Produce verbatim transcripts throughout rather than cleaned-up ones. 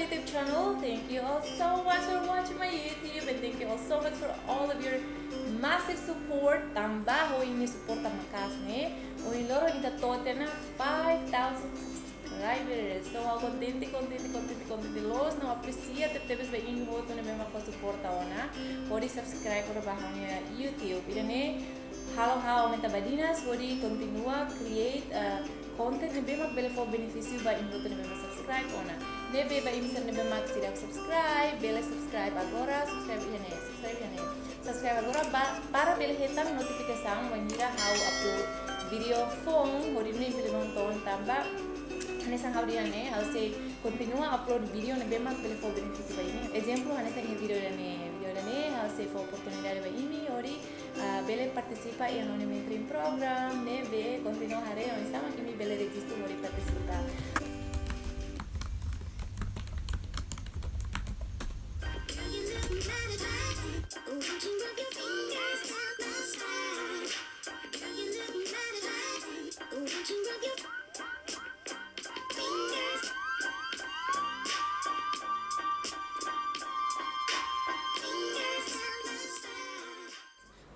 YouTube channel. Thank you all so much for watching my YouTube, and thank you all so much for all of your massive support. Tanba ho imi-nia support maka'as ne'e, ohin loron ita to'o tiha ona five thousand subscribers. So, ha'u kontente, kontente, kontente, kontente loos, no apresia tebetebes ba imi hotu ne'ebé mak fó support ona hodi subscribe ona ba ha'u-nia YouTube. Ida-ne'e halo ha'u aumenta badinas hodi kontinua create, eh, content ne'ebé mak bele fó benefísiu ba imi hotu ne'ebé mak subscribe ona. Ne'ebé ba imi sira ne'ebé mak seidauk subscribe, bele subscribe agora, subscribe iha ne'e, subscribe iha ne'e. Subscribe agora ba, para bele hetan notifikasaun wainhira ha'u upload vídeo foun, hodi imi bele nonton tanba hanesan ha'u dehan ne'e, ha'u sei kontinua upload vídeo ne'ebé mak bele fó benefísiu ba imi. Ezemplu, hanesan iha vídeo ida-ne'e, vídeo ida-ne'e, ha'u sei fó oportunidade ba imi hodi, ah, bele partisipa iha ha'u-nia mentoring program, ne'ebé kontinua haree oinsá mak imi bele rejistu hodi partisipa.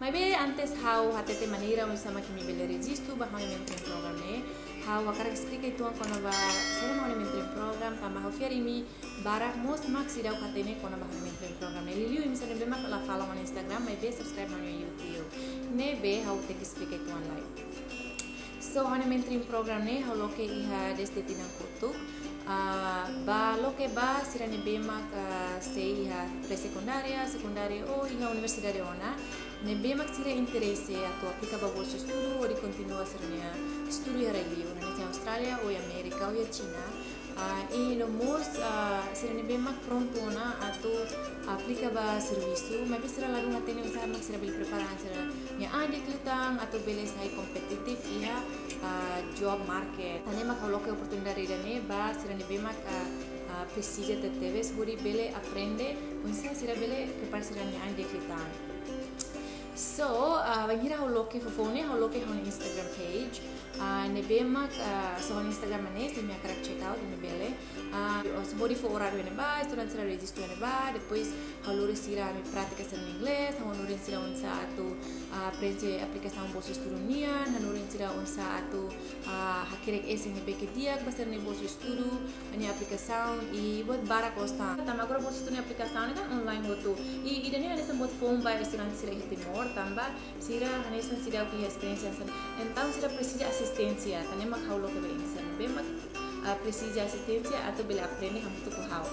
Maibé antes ha'u hatete maneira oinsá mak imi bele rejistu ba ha'u-nia mentoring program ne'e, ha'u hakarak esplika uitoan kona-ba saida mak ha'u-nia mentoring program, tanba ha'u fiar imi barak mós mak seidauk hatene kona-ba ha'u-nia mentoring program ne'e. Liuliu imi sira ne'ebé mak la follow ha'u-nia Instagram, maibé subscribe ha'u-nia YouTube. Ne'ebé ha'u tenke esplika uitoan lai. So, ha'u-nia mentoring program ne'e ha'u loke iha dezde tinan kotuk. Ah, ba loke ba sira ne'ebé mak, ah, sei iha pré-sekundária, sekundária ou iha universidade ona. Ne'ebé mak sira interese atu aplika ba bolsa estudu hodi kontinua sira-nia estudu iha rai-liur, hanesan iha Austrália ou iha Amérika ou iha Xina. Ah, i no mós, ah, sira ne'ebé mak prontu ona atu aplika ba servisu, maibé sira ladún hatene oinsá mak sira bele prepara an sira-nia an di'ak liután atu bele sai kompetitif iha, ah, job market. Tan ne'e mak ha'u loke oportunidade ida-ne'e ba sira ne'ebé mak, ah, ah, presiza tebetebes hodi bele aprende oinsá sira bele prepara sira-nia an di'ak liután. So, ah, bainhira ha'u loke foufoun ne'e, ha'u loke ha'u-nia Instagram page. Ah, ne'ebé mak, ah, so ha'u-nia Instagram ne'e, se imi hakarak check out, imi bele. Ah, so hodi fó oráriu iha ne'ebá, estudante sira rejistu iha ne'ebá, depois ha'u lori sira ami pratika sira-nia inglés, ha'u hanorin sira oinsá atu, ah, preenxe aplikasaun bolsa estudu nian, hanorin sira oinsá atu, ah, hakerek S N B ke di'ak ba sira-nia bolsa estudu, nia aplikasaun i buat barak loos tan. Tanba agora bolsa estudu nia aplikasaun ne'e kan online hotu. I, ida-ne'e hanesan buat foun ba estudante sira iha Timor, tanba sira hanesan seidauk iha esperiénsia hanesan. Entaun sira presiza asisténsia, tan ne'e mak ha'u loke ba imi sira ne'ebé mak, ah, presiza asisténsia atu bele aprende hamutuk ho ha'u.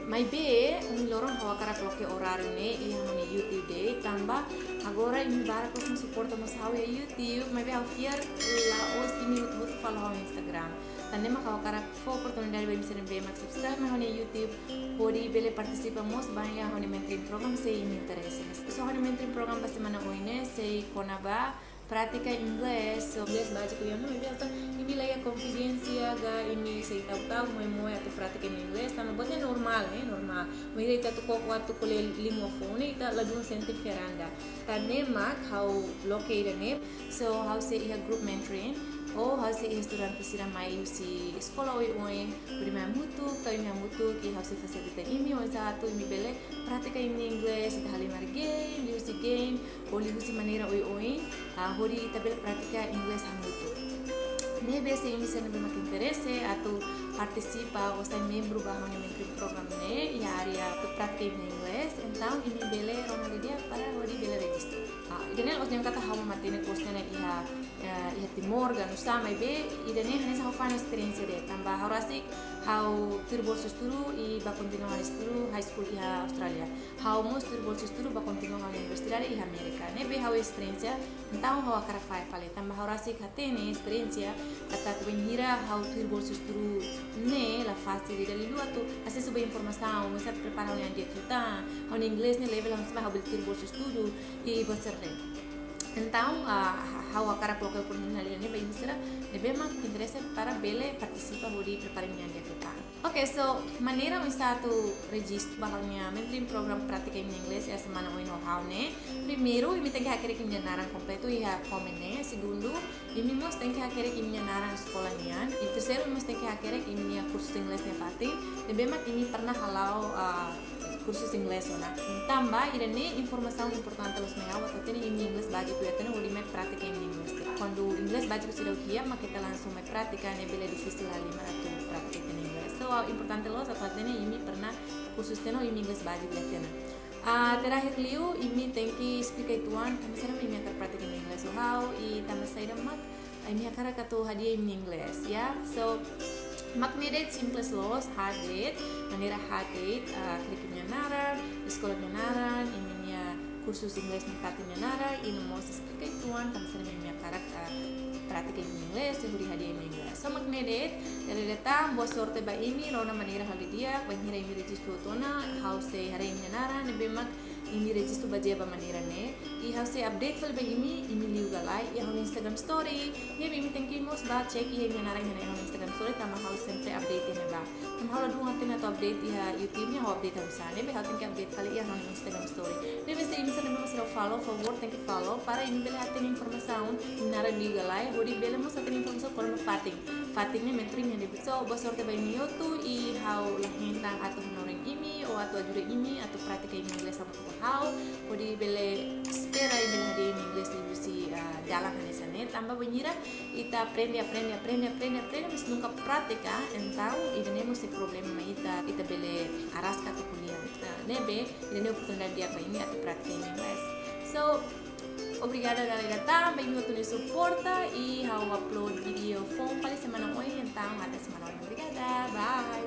Maibé, ohin loron ha'u hakarak loke oráriu ne'e iha ha'u-nia YouTube de'it, tanba agora imi barak loos mak suporta mós ha'u iha YouTube, maibé ha'u fiar la'ós imi hotu-hotu follow ha'u-nia Instagram. Tan ne'e mak ha'u hakarak fó oportunidade ba imi sira ne'ebé mak subscribe mai ha'u-nia YouTube, hodi bele partisipa mós ba iha ha'u-nia mentoring program se imi interese. So ha'u-nia mentoring program ba semana oin ne'e sei kona-ba prátika inglés, so inglés báziku nian, maibé atu imi la iha konfidensia ka imi sei ta'uk-ta'uk moe-moe atu prátika inglés, tanba buat ne'e normál, eh, normál. Maibé ita atu koko atu ko'alia língua foun ne'e, ita ladún sente feranda. Tan ne'e mak ha'u loke ida-ne'e, so ha'u sei iha group mentoring, ou ha'u sei iha estudante sira mai husi eskola oioin, hodi mai hamutuk, tau imi hamutuk, i ha'u sei fasilita imi, oinsá atu imi bele prátika imi-nia inglés, ita halimar game, liuhusi game, ou liuhusi maneira oioin, ah, hodi ita bele prátika inglés hamutuk. Ne'ebé se imi sira ne'ebé mak interese atu partisipa ou sai membru ba ha'u-nia mentoring program ne'e, iha área atu prátika imi-nia inglés, entaun imi bele rona didi'ak para hodi bele rejistu. Ah, ida-ne'e la'ós dehan katak ha'u mak matenek kos ne'e iha, eh, iha Timor ka nusá, maibé ida-ne'e hanesan ha'u fó ha'u-nia esperiénsia de'it, tanba ha'u rasik ha'u tuir bolsa estudu i bá kontinua ha'u-nia estudu high school iha Austrália. Ha'u mós tuir bolsa estudu bá kontinua ha'u-nia universidade iha Amérika. Ne'ebé ha'u esperiénsia, entaun ha'u hakarak fahe fali. Tanba ha'u rasik hatene esperiénsia, katak bainhira ha'u tuir bolsa estudu ne'e la fasil, ida liuliu atu asesu ba informasaun, oinsá atu prepara ha'u-nia an di'ak liután, ha'u-nia inglés ne'e level oinsá mak ha'u bele tuir bolsa estudu, i buat sira-ne'e. Entaun, ah, ha'u hakarak loke oportunidade ne'e ba imi sira ne'ebé mak interese para bele partisipa hodi prepara imi-nia an di'ak liután. Oke, so, maneira oinsá atu rejistu ba ha'u-nia mentoring program prátika imi-nia inglés iha semana oin ho ha'u ne'e. Primeiru, imi tenke hakerek imi-nia naran kompletu iha komen ne'e. Segundu, imi mós tenke hakerek imi-nia naran eskola nian. I terseiru, imi mós tenke hakerek imi-nia kursu inglés nia fatin ne'ebé mak imi pernah hala'o, ah, kursu inglés ona. Tanba ida-ne'e informasaun importante loos mai ha'u atu hatene imi inglés báziku iha tiha ona hodi imi prátika imi inglés. Kuandu inglés báziku seidauk iha, mak ita langsung mai prátika, ne'e bele difisil halimar atu prátika ita-nia inglés. So, ah, importante loos atu hatene imi pernah kursu tiha ona, imi inglés báziku iha tiha ona. Ah, terakhir liu, imi tenke esplika uitoan tanba saida mak imi hakarak prátika imi inglés ho ha'u, i tanba saida mak imi hakarak atu hadi'a imi inglés, ya. So, mak ne'e de'it, simples loos, haat de'it, maneira haat de'it, ah, hakerek imi-nia naran, eskola nia naran, imi-nia kursu inglés nia fatin nia naran, i no mós esplika uitoan tanba saida mak imi hakarak, ah, prátika imi inglés, hodi hadi'a imi inglés. So, mak ne'e de'it, dala ida tan, boa sorte ba imi, rona maneira halo didi'ak, bainhira imi rejistu hotu ona, ha'u sei haree imi-nia naran, ne'ebé mak imi rejistu bazeia ba maneira ne'e. I ha'u sei update fali ba imi, imi liu ka lae, iha ha'u-nia Instagram story. Ne'ebé imi tenke mós bá check iha imi-nia naran iha ha'u-nia Instagram story, tanba ha'u sempre update iha ne'ebá. Tanba ha'u ladún hatene atu update iha YouTube nian, ha'u update oinsá. Ne'ebé ha'u tenke update fali iha ha'u-nia Instagram story. Ne'ebé se imi sira ne'ebé mak seidauk follow, favór tenke follow, para imi bele hatene informasaun, imi-nia naran liu ka lae, hodi bele mós hatene informasaun kona-ba fatin. Fatin ne'e mentoring iha ne'ebé. So, boa sorte ba imi hotu, i ha'u la hentang atu hanorin imi, ou atu ajuda imi, atu prátika imi inglés hamutuk ho ha'u, hodi bele espera imi bele hadi'a imi inglés liuhusi, ah, dalan hanesan ne'e. Tanba bainhira ita aprende, aprende, aprende, aprende, aprende, mas nunka prátika, entaun ida-ne'e mós sei problema mai ita, ita bele araska atu ko'alia. Ah, ne'ebé, ida-ne'e oportunidade di'ak ba imi atu prátika imi inglés. So, obrigada dala ida tan ba imi hotu nia suporta, i ha'u upload vídeo foun fali semana oin, entaun até semana oin. Obrigada, bye.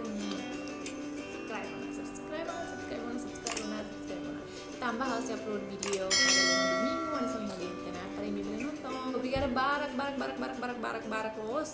Subscribe ona, subscribe ona, subscribe ona, subscribe ona, subscribe ona. Tanba ha'u sei upload vídeo kada loron domingu, hanesan ohin ha'u dehan tiha ona, para imi bele nonton. Obrigada barak, barak, barak, barak, barak, barak, barak, loos.